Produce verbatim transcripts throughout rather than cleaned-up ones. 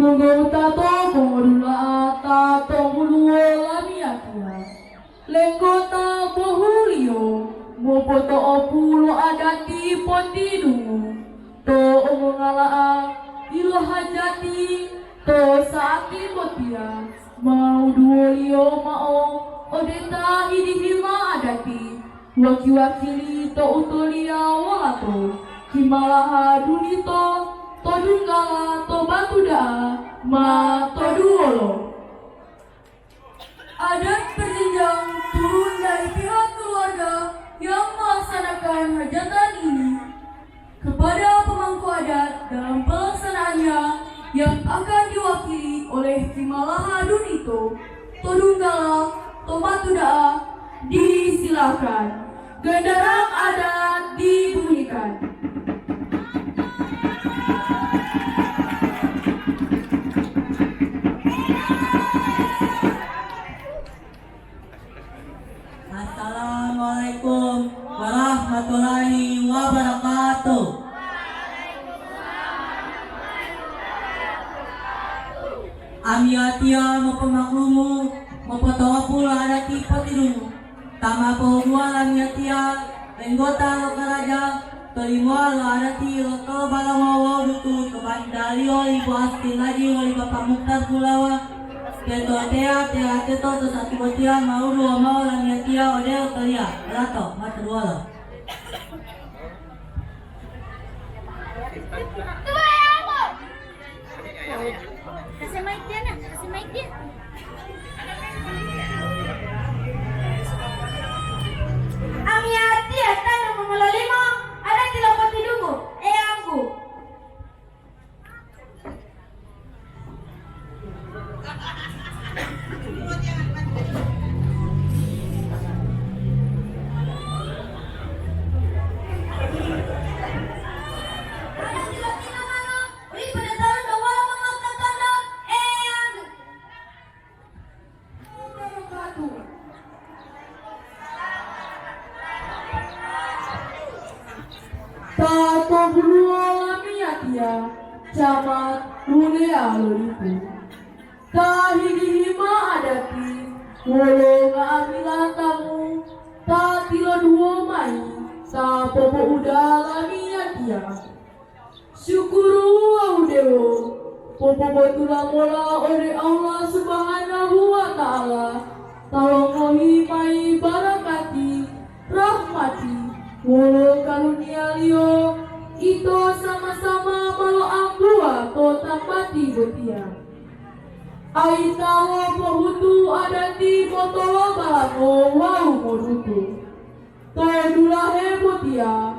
Monggota to pongodula'a ta to woluwo lamiyatiya. Lenggota bohuliyo mopoto'opu lo adati potidungo to ongongala'a ilohajati to sa'ati botiya, ma wuduwoliyo ma'o ode ta hidihima adati, waki-wakili to utoliya wolato, himalaha dunito to dunggala to batu da'a ma toduwolo. Adat berjenjang turun dari pihak keluarga yang melaksanakan hajatan ini kepada pemangku adat dalam pelaksanaannya yang akan diwakili oleh Kimalaha Dunito, Todunggala, Tomatuda'a, disilakan. Genderang adat dibunyikan. Assalamualaikum warahmatullahi wabarakatuh. Amiyatiya mopomaklumu, mopotowapu lo adati potidungo. Ta ma pohuduwa lamiyatiya lenggota lo karaja tolimowa lo adati lo tolobalongo wawu dutu to batidaliyo li Bu Astin Laji woli Bapak Mukhtar Gulawa, teto teya teya teto to satubotiya ma wuduwo mao lamiyatiya ode otoliya. Lato, maturuwalo. Kasih mic dia, nak. Kasih mic dia. Amiyatiya tanu mongololimo, adati lo potidungo, Eyanggu. Ta to buluwo lamiyatiya, camat wuleya lo lipu. Ta hidihima adati wolo nga'amila tamu ta tiloduwo mayi ta popo'uda lamiyatiya. Syukuru wawu dewo popobotula mola ode Allah Subhanahu wa Ta'ala, ta longohi mayi barakati, rahmati wolo karuniya-Liyo, ito sama-sama ma loambuwa to tambati botiya. Ayita lo pohutu adati motolobalango wawu modutu. To dulahe botiya,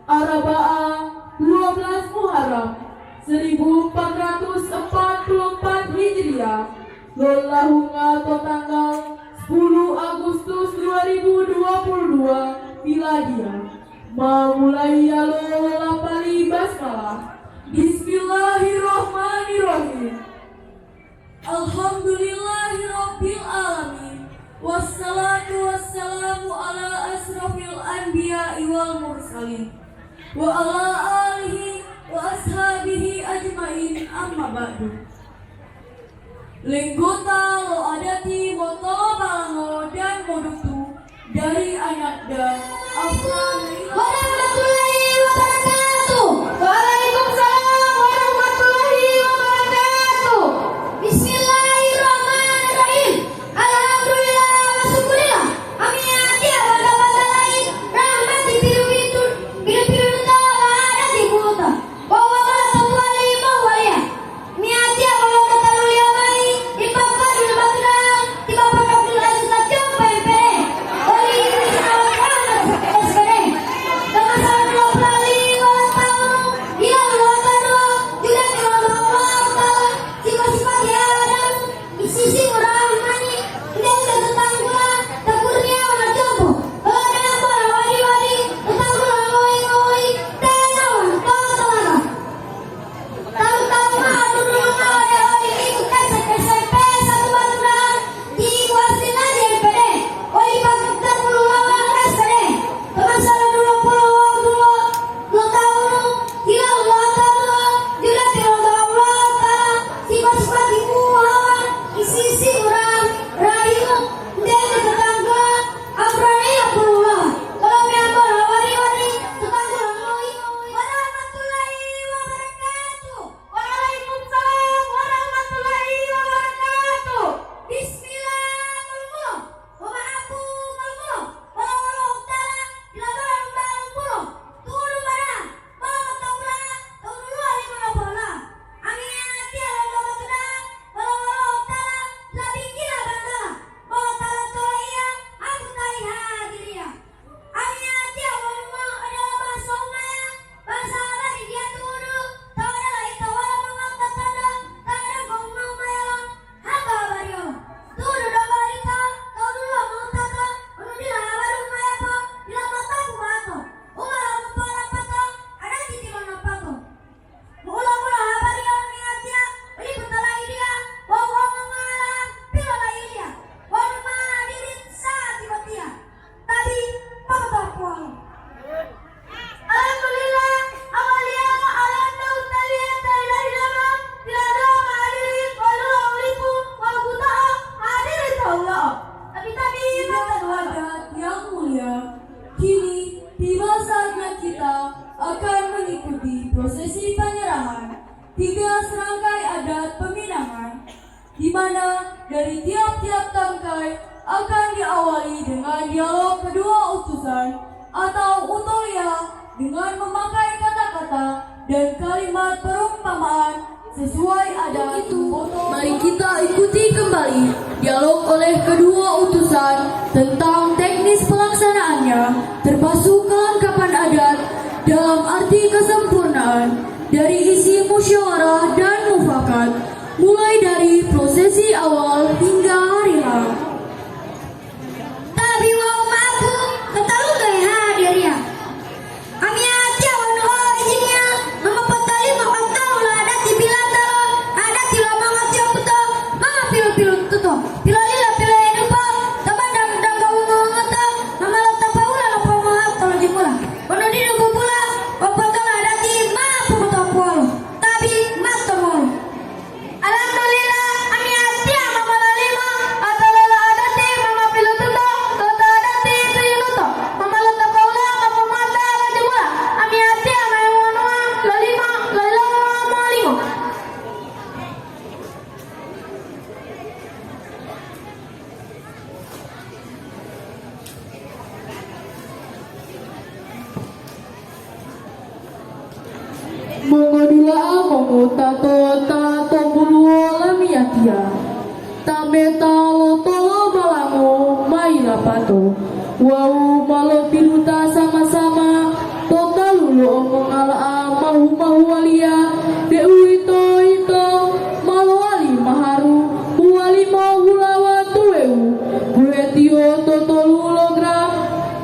Araba'a dua belas Muharram seribu empat ratus empat puluh empat Hijriah, lolahunga to tanggal sepuluh Agustus dua ribu dua puluh dua Miladiah, ma mulaiya lo lapali basmalah. Bismillahirrahmanirrahim. Alhamdulillahirabbil alamin. Wassalatu wassalamu ala asrofil anbiya'i wal mursalin, wa ala alihi wa ashabihi ajmain, amma ba'du. Lenggota lo adati motolobalango dan modutu dari anakda Afra Naila. Warahmatullahi wabarakatuh. Waalaikumsalam warahmatullahi wabarakatuh. Bismillahirrahmanirrahim. Alhamdulillah wa syukurillah. Amiyatiya bangga-bangga lain rahmati pilu-pilu, pilu-pilu ta wa adati buta. Wa wa bala tatuwali mawaliya. Miyatiya bolo tataluliyo mayi, ti Bapak Dul Batira, ti Bapak Abdul Aziz Lationg P M P D, oli Indonesia Awal Ahmad S P D. Kama Peminangan, tiga serangkai adat peminangan, di mana dari tiap-tiap tangkai akan diawali dengan dialog kedua utusan atau utulia dengan memakai kata-kata dan kalimat perumpamaan sesuai adat. Untuk itu, mari kita ikuti kembali dialog oleh kedua utusan tentang teknis pelaksanaannya, termasuk kelengkapan adat dalam arti kesempurnaan dari isi musyawarah dan mufakat, mulai dari prosesi awal hingga hari H. Tabi wawu maapu, talu-talu lohe hadiriya. Amiyatiya wonu o ijiniya, ma mopotolimo otalu lo adati bilantalo, adati lo mongotiyoputo, ma mopilu-pilututo, pilolilo pilohedupo, to banda donggo wungo-wungoto, ma molotapaula lo pongohato lo jumula. Wonu didu bubula, popotolo adati ma popotopuwolo, tabi ma tomolu. Alhamdulillah, amiyatiya ma mololimo, atolola adati ma mopilututo, tota adati tuyunuto, ma molotapaula ma pomata lo jumula, amiyatiya ma hewuwanuwa lolimo, lolimo, molimo. Mongodula'a mongowutato ta to buluwo lamiyatiya, ta meta lo tolobalango ma yilapato wawu ma lotiluta sama-sama to talu lo mongala'a mahu-mahuwaliya, deuwitoyito ma lowali maharu huwalimo hulawa tuweu, buletiyo to tolu lo gram,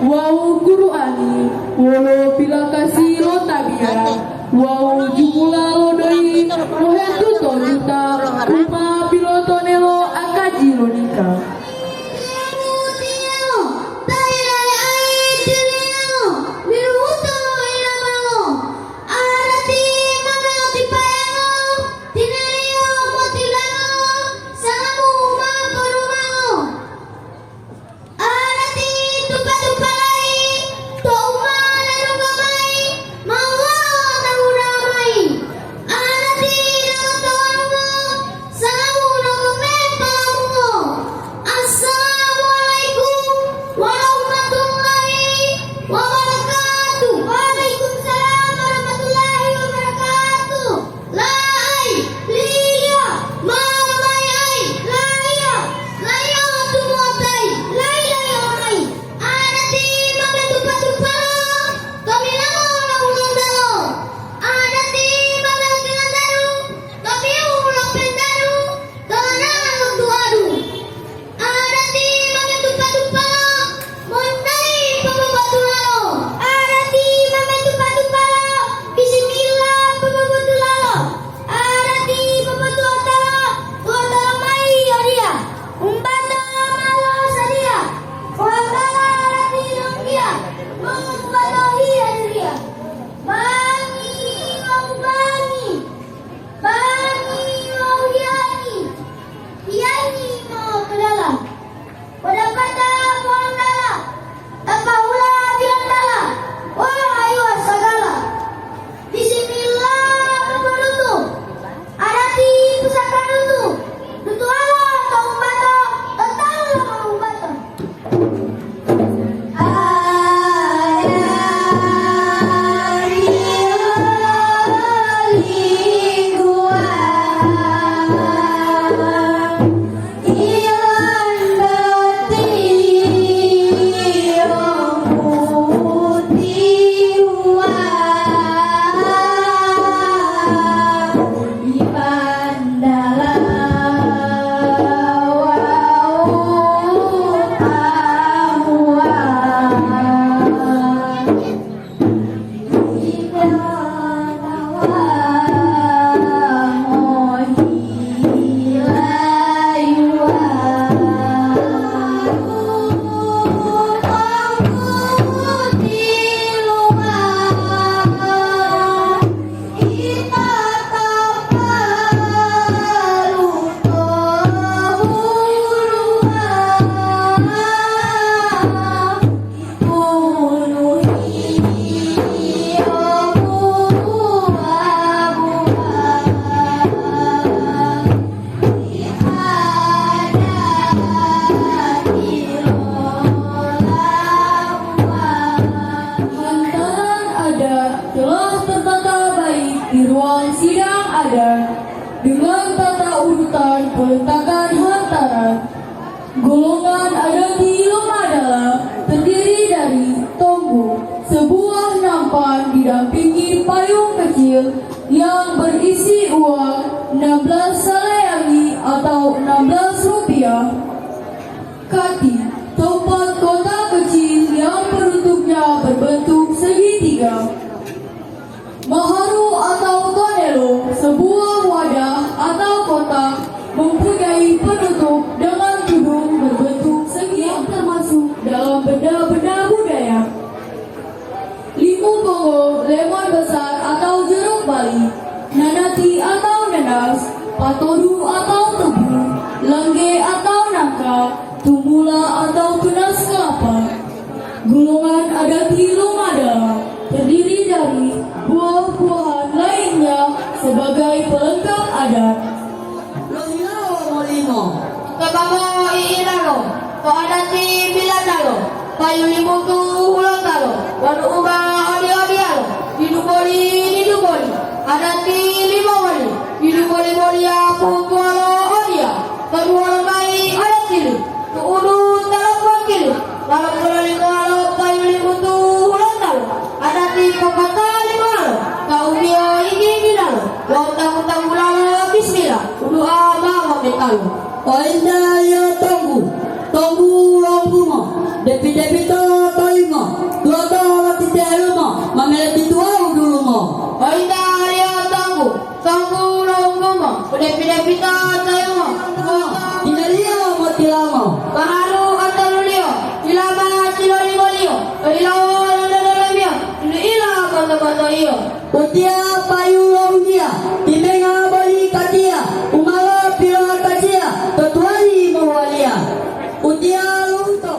wawu Qur'ani wolo pilakasi lo tabiya wawu jumula lo doyi mohetuto juta u ma pilotonelo akaji lo nika. Bidang adat dengan tata urutan peletakan hantaran. Golongan adat Lomadala terdiri dari tonggu, sebuah nampan didampingi payung kecil yang berisi uang enam belas saleangi atau enam belas rupiah. Kati, tempat kotak kecil yang bentuknya berbentuk segitiga. Maharu atau tonelo, sebuah wadah atau kotak mempunyai penutup dengan tudung berbentuk segi yang termasuk dalam benda-benda budaya. Limu pongo, lemon besar atau jeruk Bali, nanati atau nanas, patodu atau tebu, langge atau nangka, tumula atau tunas kelapa. Golongan adat Lomadala terdiri dari buah-buahan lainnya sebagai pelengkap adat. Lohilawo molimo. To bango i'ilalo, to adati bilatalo, payu limutu hulotalo, wonu uba odi-odiyalo, didu boli, didu boli, adati limongoli, didu boli-boliya putuwalo odiya, toduwolo mayi adatilu, tu'udu talopu wakilu, Lalo pololingoalo payu limutu hulontalo, adati popatali moalo, ta umiyo yingi-yingilalo, wawu tanggu-tanggulalo bismila, udu'a ma mometalo. Ointa liyo tonggu, tonggu lo bungo, depi-depito toyingo, tuwoto lotitelumo, ma meleti tuwawu dulungo. Ointa liyo tonggu, Tonggu lo unggumo, pide-pide pito toyungo. Tineliyo motilango. Baharu otoluliyo, ilama tilolingoliyo, ohilawo lonto delomiyo, tulu'ila boto-botoiyo. Utiya payu lo untiya, timenga boli katiya, umalo pilokaciya, to tuwali mohuwaliya. Utiya luto.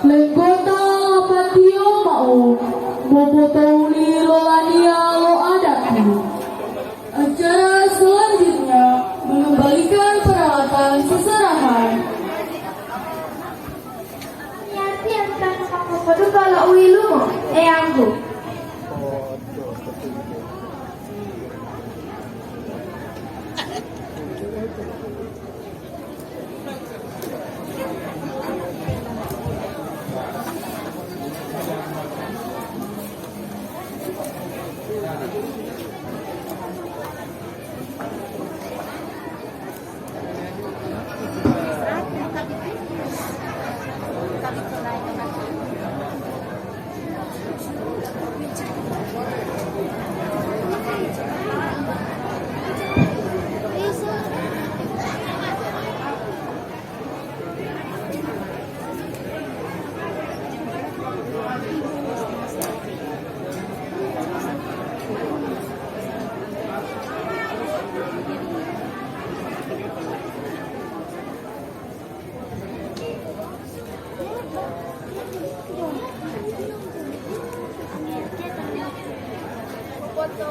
Lenggota patiyo ma'o, mopotouli lo laniya lo adati. Acara selanjutnya mengembalikan peralatan seserahan. Yati anta makapopodupa lo uyilumo, Eyanggu. Amiyatiya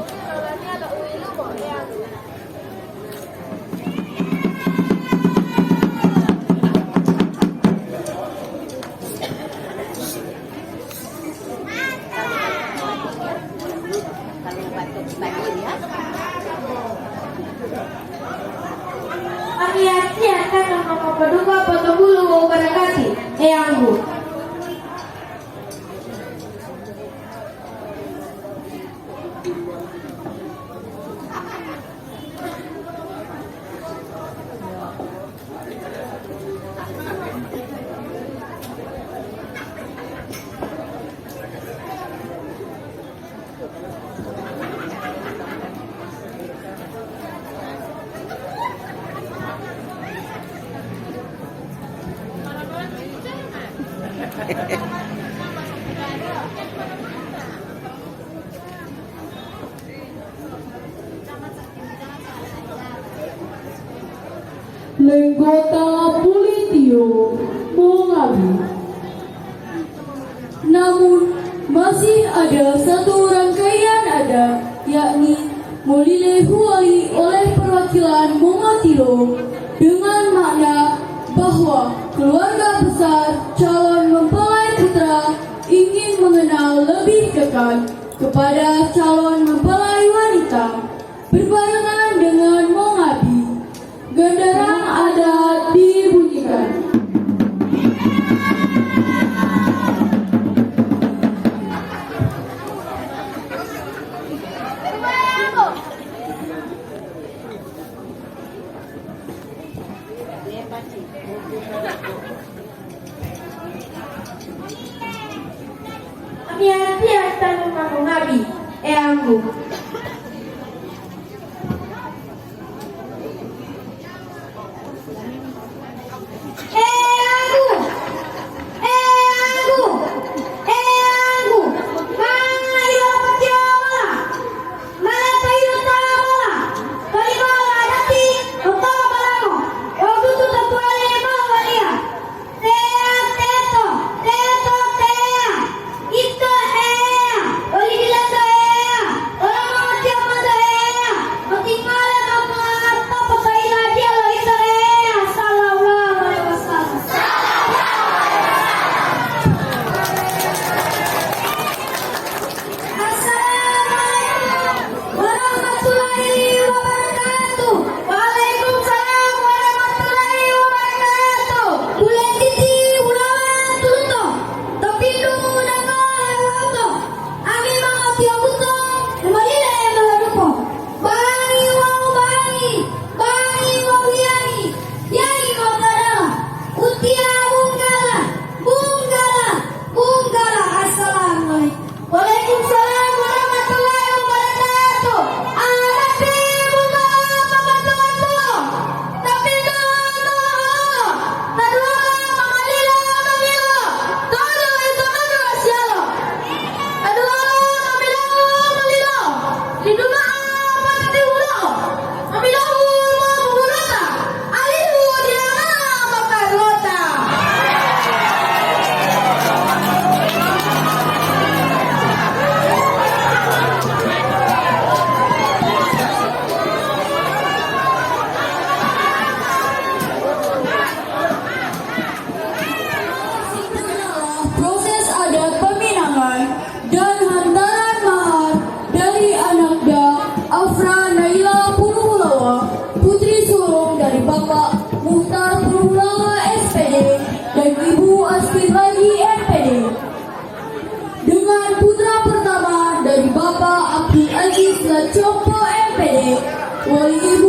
tatonu mopoduka potobulu wawu barakati, Eyanggu. Lenggota pulitiyo mongabi. Namun, masih ada satu rangkaian adat, yakni molile huwa'i oleh perwakilan mongotilo, dengan makna bahwa keluarga besar calon mempelai putra ingin mengenal lebih dekat kepada calon mempelai wanita. Berbarengan dengan mongabi, genderang adat dibunyikan. Amiyatiya tanu manu nabi, Eyanggu. Eyanggu! Eyanggu! Eyanggu! Ma ilopatiyo mola! Ma pailota mola! Tolimo lo adati, otomo balamo, wawu tutu to tuwali mao waliya. Teya teto, teto teya. Ito Eya, oli dilanto Eya, ola mongotiyo monto Eya, otingole mao popotoiladiya lo ito Eya, sallallahu alaihi wasallam. Assalamualaikum warahmatullahi wabarakatuh. Waalaikumsalam warahmatullahi wabarakatuh. Bulentiti wulawa tuluto, to pintu danggo hewuto, ami mongotiyombunto hemolile molodupo. Bangi wawu bangi, bangi wawu yiyani, yiyani wawu da'a. Utiya bunggala, bunggala, bunggala. Assalamualaikum. Waalaikumsalam warahmatullahi wabarakatuh. Adati bunggala papatuwanto. Tapi dulu, taduwa mamalilo, mamalilo. Tolo ito madrasiyalo. Taduwa mamalilo, mamalilo. Linduma'a patati hulo. Omilohu momuhulota, alihu dila mao mokarota. Proses adat peminangan dan hantaran mahar dari anakda Afra Naila Purhulawa, putri sulung dari Bapak Muhtar Purhulawa, S P D, dan Ibu Asti Raji, M P D, dengan putra pertama dari Bapak Abdul Aziz Lacompo, M P D, wali ibu